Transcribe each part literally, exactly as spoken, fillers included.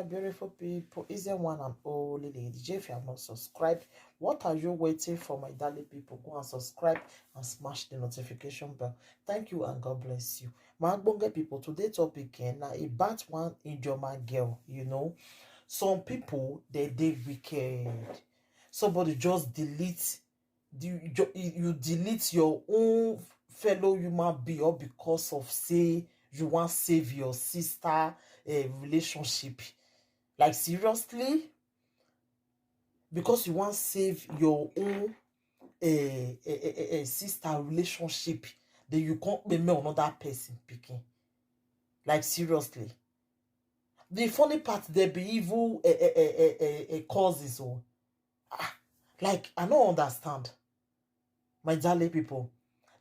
Beautiful people, is there one and only lady J? If you have not subscribed, what are you waiting for, my darling people? Go and subscribe and smash the notification bell. Thank you and God bless you. My Agbonge people, today topic eh, na about one Ijeoma girl. You know, some people they dey wicked. Somebody just delete the, you, you delete your own fellow human being all because of say you want save your sister uh, relationship. Like, seriously? Because you want save your own uh, uh, uh, uh, sister relationship, then you can't be me another person picking. Like, seriously? The funny part, there be evil uh, uh, uh, uh, uh, cousins. Oh, ah, like, I don't understand. My darling people,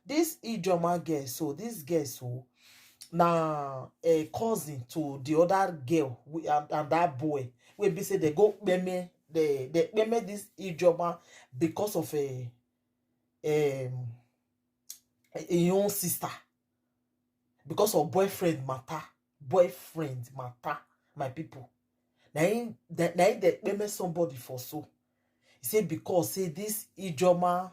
this Ijeoma girl, so this girl, so na a cousin to the other girl and, and that boy. We be say they go kpeme, they they kpeme this Ijeoma because of a um a young sister, because of boyfriend matter. Boyfriend matter, my people. Na him dey na him dey kpeme somebody for so. He say because say this Ijeoma,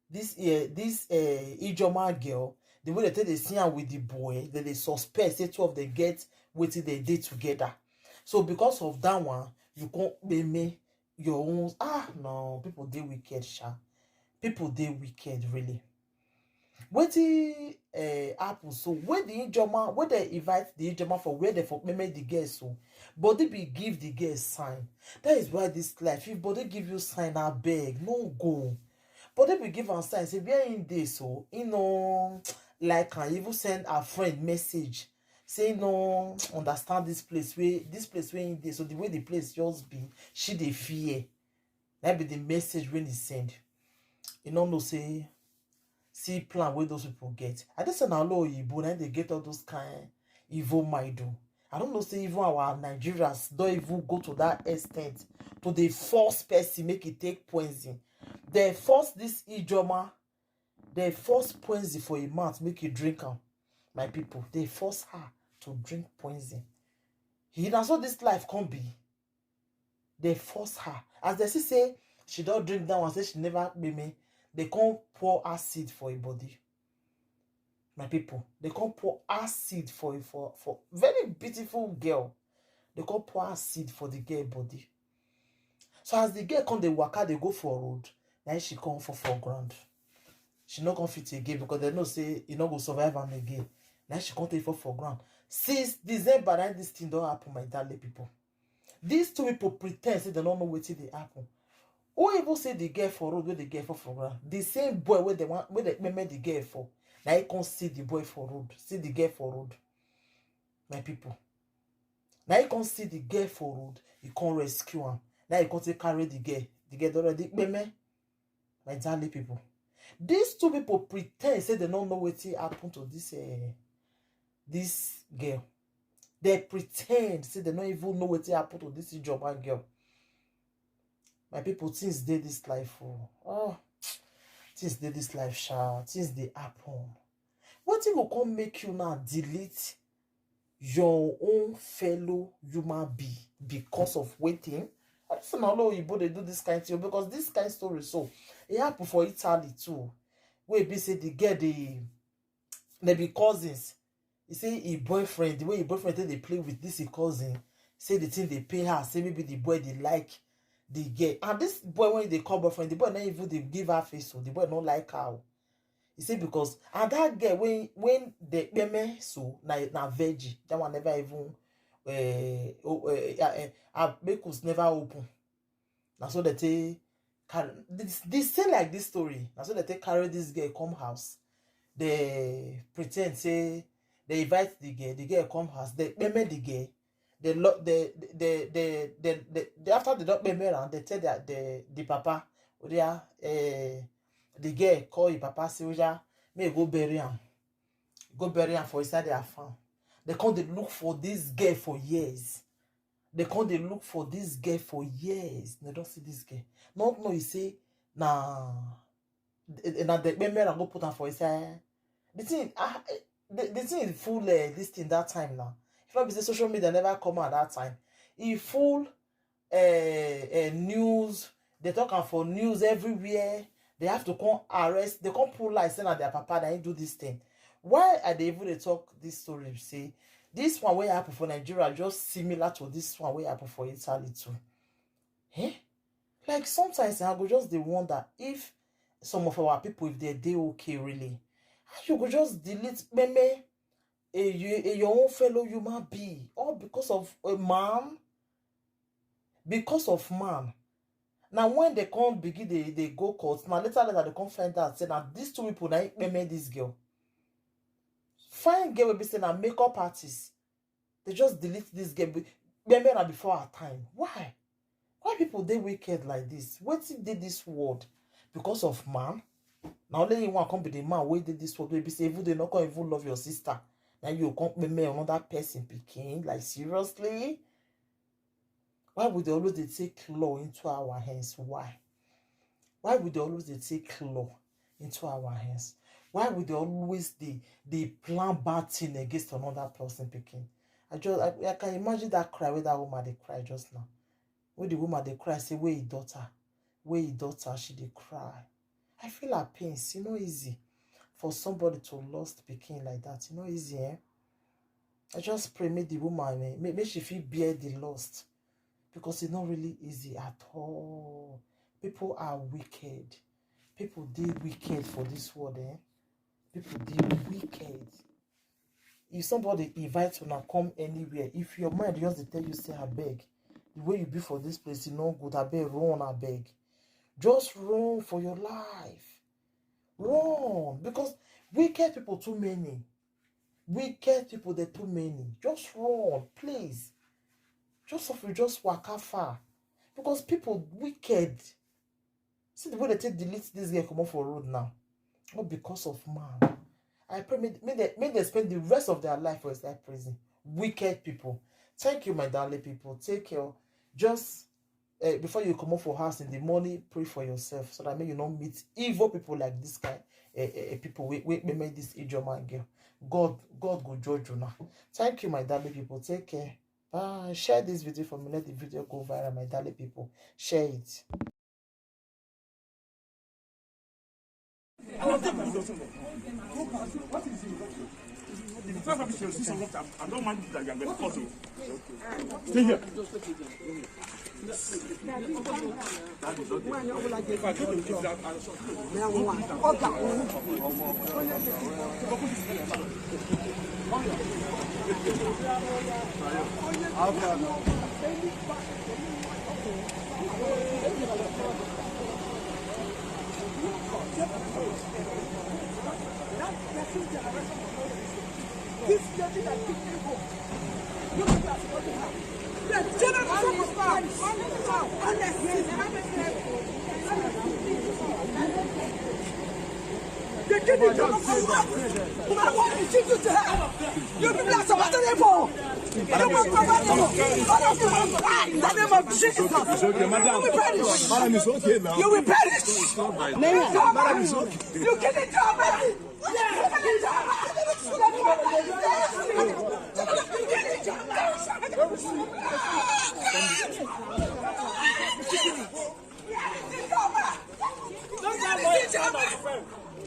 this uh, this uh, Ijeoma girl, the way they take dey see am with the boy, they dey suspect say two of them get wetin they dey together. So because of that one, you come kpeme your own. Ah, no, people dey wicked, sha. People dey wicked, really. Wetin uh, happen so? When the Ijeoma, when they invite the Ijeoma for where they for kpeme the girl so, body be give the girl sign. That is why this life, if body give you sign, I beg, no go. Body be give am sign say where him dey so, he no like am. He even send her friend message say he no understand this place where this place where him dey. So the way the place just be, she dey fear. That be the message when he send. You no know say see plan wey those people get. I just say na all oyibo na they get all those kind evil mind o. I don't know say even our Nigerians don't even go to that extent to the force person make it take poison. They force this Ijeoma, they force poison for a mouth make you drink am. My people, they force her to drink poison. He na so this life come be. They force her. As they see say she don't drink that one, say she never be me. They come pour acid for a body. My people, they come pour acid for for for very beautiful girl. They come pour acid for the girl body. So as the girl come, they waka, they go for road. Now she come for for ground. She not come fit again because they know say you not go survive am again. Now she come take for for ground. Since December, now this thing don't happen, my darling people. These two people pretend say they don't know wetin dey happen. Who even see the girl for road wey the girl fall for ground? The same boy wey they want, wey they meme the girl for. Now he come see the boy for road, see the girl for road. My people. Now he come see the girl for road, he come rescue am. Now he come take carry the girl. The girl don already meme. My darling people, these two people pretend say they don't know wetin happen to this uh, this girl. They pretend say they don't even know wetin happen to this Ijeoma girl. My people, things dey this life oh. Oh, things dey this life sha. Things dey happen. Wetin go come make you now delete your own fellow human being because of wetin? I don't know how oyibo dey do this kind thing because this kind story so e happen for Italy too. Wey be say the girl dey they be cousins. He say his boyfriend, the way his boyfriend take dey play with this his cousin, say the thing they pay her, say maybe the boy they like the girl. And this boy when they call boyfriend, the boy not even they give her face, so the boy not like her. Oh. He say because and that girl when when they pay me so na na virgin, that one never even uh, oh, uh, uh, uh, make us never open. Na so they take carry the, the same like this story. Na so they take carry this girl come house. They pretend say they invite the girl. The girl come house. They pay me the girl. They lo- they they they, they, they, they after they don't pay me around, they tell their the the papa, oh yeah, uh, the girl call his papa say, oh yeah, may go bury him. Go bury him for inside their farm. They come they look for this girl for years. They come they look for this girl for years. They don't see this girl. Not know he say na na the payment I go put am for inside. The thing ah the, the thing is full uh, this thing that time now. If not be say social media never come out that time, e full uh, uh, news. They talk am for news everywhere. They have to come arrest. They come pull lie say na their papa na him do this thing. Why I dey even dey talk this story be say this one wey happen for Nigeria just similar to this one wey happen for Italy too. Eh? Like sometimes I go just dey wonder if some of our people, if they dey okay really. How you go just delete meme a, a your own fellow human being all because of a man? Because of man. Now when they come begin they, they go court, now later later they come find out say now these two people now meme this girl. Fine girl will be saying now makeup artist. They just delete this girl. Be- Meme na before our time. Why? Why people dey wicked like this? Wetin dey this world? Because of man? Na only you wan come be the man wey dey this world wey be say even they no come even love your sister. Now you come meme another person pikin. Like seriously? Why would they always dey take law into our hands? Why? Why would they always dey take law into our hands? Why would they always dey dey plan bad thing against another person pikin? I just I, I can imagine that cry wey that woman dey cry just now. When the woman dey cry say where him daughter, where him daughter, she dey cry. I feel her pain. E no easy for somebody to lost pikin like that. E no easy, eh? I just pray make the woman eh, make, make she fit bear the lost because it's not really easy at all. People are wicked. People dey wicked for this world, eh? People dey wicked. If somebody invite una come anywhere, if your mind just dey tell you say abeg, the way you be for this place e no good, abeg run abeg. Just run for your life. Run because wicked people too many. Wicked people dey too many. Just run, please. Just suffer, just waka far. Because people wicked. See the way they take delete this girl comot for road now. Not because of man. I pray make, make, they, make they spend the rest of their life for inside prison. Wicked people. Thank you, my darling people. Take care. Just uh, before you come up for house in the morning, pray for yourself so that may you not meet evil people like this kind uh, uh, people. We we make this Ijeoma girl. God God go judge you now. Thank you, my darling people. Take care. Bye. Share this video for me. Let the video go viral, my darling people. Share it. If you tell me say you see someone, I don't mind that you are going to cause you. Stay here. That is okay. If I give you this, I, I, You people are so terrible. You will provide for all of you will die in the name of Jesus. It's okay, madam. You will perish. Madam, it's okay now. You will perish. Madam, it's okay. You kill it, Jehovah.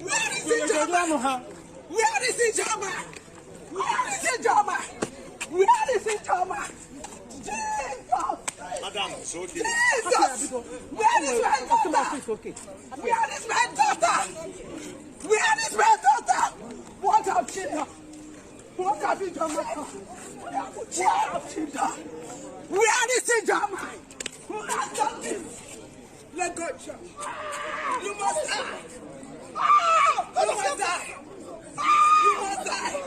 Where is Ijeoma? Where is Ijeoma? Where is Ijeoma? Where is Ijeoma? Jesus! Madam, it's okay. Jesus! Where is my daughter? Where is my daughter? Where is my daughter? What have she done? What have you done, my God? What have you done? Where is Ijeoma? Who has done this? Let go, Ijeoma. You must die. You must die. You must die.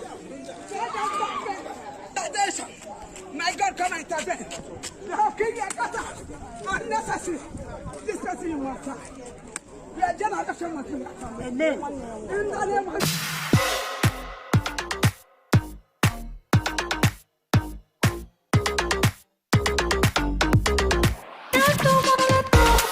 Salvation. My God, come and intervene. They have killed your daughter unnecessary. This person you must die. Your generation must die. Amen. In the name of